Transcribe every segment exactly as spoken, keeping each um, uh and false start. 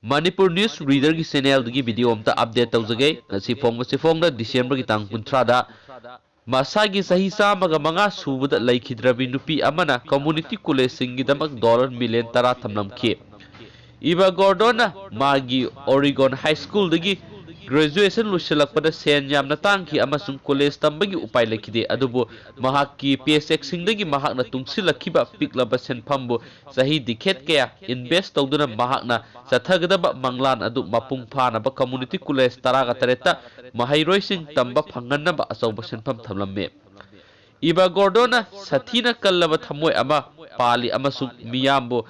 Manipur News Readerꯒꯤ channelꯗꯒꯤ video ꯑꯝꯇ update ꯇꯧꯖꯒꯦ꯫ ꯉꯁꯤ ꯐꯣꯡꯕꯁꯤ ꯐꯣꯡꯅ Decemberꯒꯤ ꯇꯥꯡ ꯀꯨꯟꯊ꯭ꯔꯥꯗ ꯃꯁꯥꯒꯤ ꯆꯍꯤ ꯆꯥꯝꯃꯒ ꯃꯉꯥ ꯁꯨꯕꯗ ꯂꯩꯈꯤꯗ꯭ꯔꯕꯤ ꯅꯨꯄꯤ ꯑꯃꯅ community collegeꯁꯤꯡꯒꯤꯗꯃꯛ dollar million ꯇꯔꯥ ꯊꯝꯂꯝꯈꯤ꯫ ꯏꯚꯥ ꯒꯣꯔꯗꯣꯟꯅ ꯃꯥꯒꯤ Oregon High Schoolꯗꯒꯤ graduation ꯂꯣꯏꯁꯤꯜꯂꯛꯄꯗ ꯁꯦꯟ ꯌꯥꯝꯅ ꯇꯥꯡꯈꯤ ꯑꯃꯁꯨꯡ college ꯇꯝꯕꯒꯤ ꯎꯄꯥꯏ ꯂꯩꯈꯤꯗꯦ, ꯑꯗꯨꯕꯨ ꯃꯍꯥꯛꯀꯤ paycheckꯁꯤꯡꯗꯒꯤ ꯃꯍꯥꯛꯅ ꯇꯨꯡꯁꯤꯜꯂꯛꯈꯤꯕ ꯄꯤꯛꯂꯕ ꯁꯦꯟꯐꯝꯕꯨ ꯆꯍꯤ decade ꯀꯌꯥ invest ꯇꯧꯗꯨꯅ ꯃꯍꯥꯛꯅ ꯆꯠꯊꯒꯗꯕ ꯃꯪꯂꯥꯟ ꯑꯗꯨ ꯃꯄꯨꯡ ꯐꯥꯅꯕ community college ꯇꯔꯥꯒ ꯇꯔꯦꯠꯇ ꯃꯍꯩꯔꯣꯏꯁꯤꯡ ꯇꯝꯕ ꯐꯪꯍꯟꯅꯕ ꯑꯆꯧꯕ ꯁꯦꯟꯐꯝ ꯊꯝꯂꯝꯃꯤ꯫ ꯏꯚꯥ ꯒꯣꯔꯗꯣꯟꯅ ꯁꯥꯊꯤꯅ ꯀꯜꯂꯕ ꯊꯃꯣꯏ ꯑꯃ ꯄꯥꯜꯂꯤ ꯑꯃꯁꯨꯡ ꯃꯤꯌꯥꯝꯕꯨ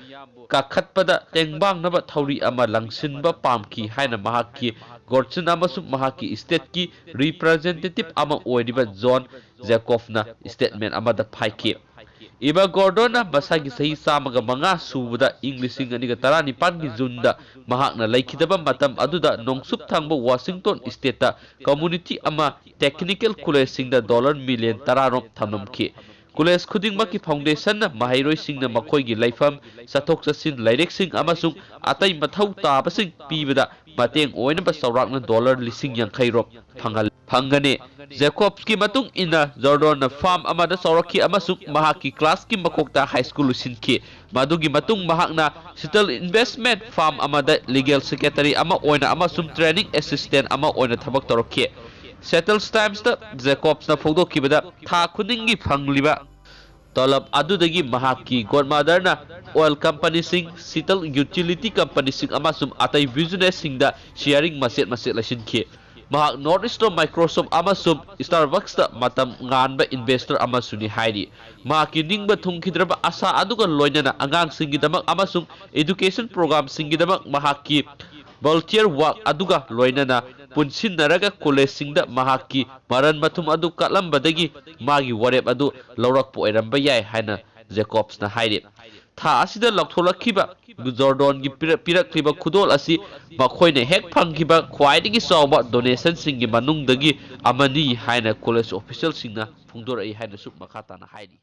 ꯀꯥꯈꯠꯄꯗ ꯇꯦꯡꯕꯥꯡꯅꯕ ꯊꯧꯔꯤ ꯑꯃ ꯂꯪꯁꯤꯟꯕ ꯄꯥꯝꯈꯤ ꯍꯥꯏꯅ ꯃꯍꯥꯛꯀꯤ ꯒꯣꯔꯆꯤꯟ ꯑꯃꯁꯨꯡ ꯃꯍꯥꯛꯀꯤ stateꯀꯤ representative ꯑꯃ ꯑꯣꯏꯔꯤꯕ ꯖꯣꯟ ꯖꯦꯀꯣꯕꯅ statement ꯑꯃꯗ ꯍꯥꯏꯈꯤ꯫ ꯏꯚꯥ ꯒꯣꯔꯗꯣꯟꯅ ꯃꯁꯥꯒꯤ ꯆꯍꯤ ꯆꯥꯝꯃꯒ ꯃꯉꯥ ꯁꯨꯕꯗ ꯏꯪ ꯂꯤꯁꯤꯡ ꯑꯅꯤꯒ ꯇꯔꯥꯅꯤꯄꯥꯟꯒꯤ Juneꯗ ꯃꯍꯥꯛꯅ ꯂꯩꯈꯤꯗꯕ ꯃꯇꯝ ꯑꯗꯨꯗ ꯅꯣꯡꯆꯨꯞ ꯊꯪꯕ Washington stateꯇ community ꯑꯃ technical collegeꯁꯤꯡꯗ dollar million ꯇꯔꯥꯔꯣꯝ ꯊꯝꯂꯝꯈꯤ꯫ College ꯈꯨꯗꯤꯡꯃꯛꯀꯤ foundationꯅ ꯃꯍꯩꯔꯣꯏꯁꯤꯡꯅ ꯃꯈꯣꯏꯒꯤ ꯂꯩꯐꯝ, ꯆꯠꯊꯣꯛ ꯆꯠꯁꯤꯟ, ꯂꯥꯏꯔꯤꯛꯁꯤꯡ ꯑꯃꯁꯨꯡ ꯑꯇꯩ ꯃꯊꯧ ꯇꯥꯕꯁꯤꯡ ꯄꯤꯕꯗ ꯃꯇꯦꯡ ꯑꯣꯏꯅꯕ ꯆꯥꯎꯔꯥꯛꯅ dollar ꯂꯤꯁꯤꯡ ꯌꯥꯡꯈꯩ ꯔꯣꯝ ꯐꯪꯍꯜ-, ꯐꯪꯒꯅꯤ꯫ ꯖꯦꯀꯣꯕꯁꯀꯤ ꯃꯇꯨꯡ ꯏꯟꯅ, ꯖꯣꯔꯗꯣꯟꯅ farm ꯑꯃꯗ ꯆꯥꯎꯔꯛꯈꯤ ꯑꯃꯁꯨꯡ ꯃꯍꯥꯛꯀꯤ classꯀꯤ ꯃꯀꯣꯛꯇ high school ꯂꯣꯏꯁꯤꯟꯈꯤ꯫ ꯃꯗꯨꯒꯤ ꯃꯇꯨꯡ ꯃꯍꯥꯛꯅ Settle Investment Firm ꯑꯃꯗ legal secretary ꯑꯃ ꯑꯣꯏꯅ ꯑꯃꯁꯨꯡ training assistant ꯑꯃ ꯑꯣꯏꯅ ꯊꯕꯛ ꯇꯧꯔꯛꯈꯤ꯫ Seattle's Timesꯇ ꯖꯦꯀꯣꯕꯁꯅ ꯐꯣꯡꯗꯣꯛꯈꯤꯕꯗ, ꯊꯥ ꯈꯨꯗꯤꯡꯒꯤ ꯐꯪꯂꯤꯕ ꯇꯂꯕ ꯑꯗꯨꯗꯒꯤ ꯃꯍꯥꯛꯀꯤ godmotherꯅ oil companyꯁꯤꯡ, Settle utility companyꯁꯤꯡ ꯑꯃꯁꯨꯡ ꯑꯇꯩ businessꯁꯤꯡꯗ sharing ꯃꯆꯦꯠ ꯃꯆꯦꯠ ꯂꯩꯁꯤꯟꯈꯤ꯫ ꯃꯍꯥꯛ North Eastern Microsoft ꯑꯃꯁꯨꯡ Starbucksꯇ ꯃꯇꯝ ꯉꯥꯟꯕ investor ꯑꯃꯁꯨꯅꯤ ꯍꯥꯏꯔꯤ꯫ ꯃꯍꯥꯛꯀꯤ ꯅꯤꯡꯕ ꯊꯨꯡꯈꯤꯗ꯭ꯔꯕ ꯑꯁꯥ ꯑꯗꯨꯒ ꯂꯣꯏꯅꯅ ꯑꯉꯥꯡꯁꯤꯡꯒꯤꯗꯃꯛ ꯑꯃꯁꯨꯡ education programꯁꯤꯡꯒꯤꯗꯃꯛ ꯃꯍꯥꯛꯀꯤ volunteer work ꯑꯗꯨꯒ ꯂꯣꯏꯅꯅ ꯄꯨꯟꯁꯤꯟꯅꯔꯒ collegeꯁꯤꯡꯗ ꯃꯍꯥꯛꯀꯤ ꯃꯔꯟ ꯃꯊꯨꯝ ꯑꯗꯨ ꯀꯠꯂꯝꯕꯗꯒꯤ ꯃꯥꯒꯤ ꯋꯥꯔꯦꯞ ꯑꯗꯨ ꯂꯧꯔꯛꯄ ꯑꯣꯏꯔꯝꯕ ꯌꯥꯏ ꯍꯥꯏꯅ ꯖꯦꯀꯣꯕꯁꯅ ꯍꯥꯏꯔꯤ꯫ ꯊꯥ ꯑꯁꯤꯗ ꯂꯧꯊꯣꯛꯂꯛꯈꯤꯕ ꯖꯣꯔꯗꯣꯟꯒꯤ ꯄꯤꯔꯛ-, ꯄꯤꯔꯛꯂꯤꯕ ꯈꯨꯗꯣꯜ ꯑꯁꯤ ꯃꯈꯣꯏꯅ ꯍꯦꯛ ꯐꯪꯈꯤꯕ ꯈ꯭ꯋꯥꯏꯗꯒꯤ ꯆꯥꯎꯕ donationꯁꯤꯡꯒꯤ ꯃꯅꯨꯡꯗꯒꯤ ꯑꯃꯅꯤ ꯍꯥꯏꯅ college officialꯁꯤꯡꯅ ꯐꯣꯡꯗꯣꯔꯛꯏ ꯍꯥꯏꯅꯁꯨ ꯃꯈꯥ ꯇꯥꯅ ꯍꯥꯏꯔꯤ꯫